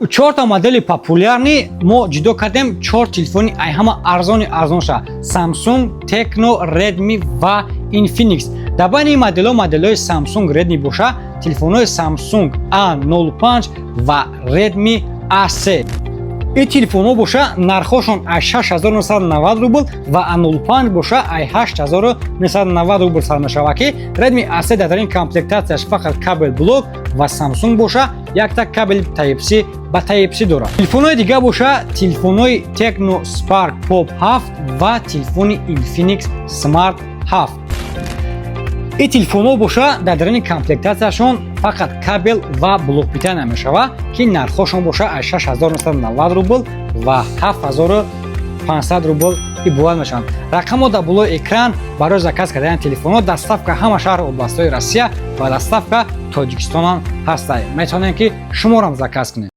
Чорта модели популярный мо ҷудо кардем, чор телефони ай ҳама арзони арзонша: Samsung, Tecno, Redmi ва Infinix. Дар байни ин моделҳо, моделҳои Samsung, Redmi боша, телефонҳои Samsung A05 ва Redmi A3. Ин телефонҳо боша, нархҳошон аз 6990 рубл ва A05 боша, ай 8990 рубл сар мешавад, ки Redmi A3 дар ин комплектатсияш фақат кабел, блок ва Samsung боша, якта кабел Type-C ба Type-C дорад. Телефонҳои дига боша, телефонҳои Tecno Spark Pop 7 ва телефони Infinix Smart 7. Ин телефонҳо боша, дар даруни комплектатсияшон фақат кабел ва блок питания мешавад, ки нархҳошон боша, аз 6990 рубл ва 7500 рубл иборат мешаванд. Рақамҳо дар болои экран барои заказ кардани телефонҳо. Доставка ҳама шаҳру областҳои Россия ва доставка Тоҷикистонам ҳастай. Метавонем, ки шуморам заказ кунед.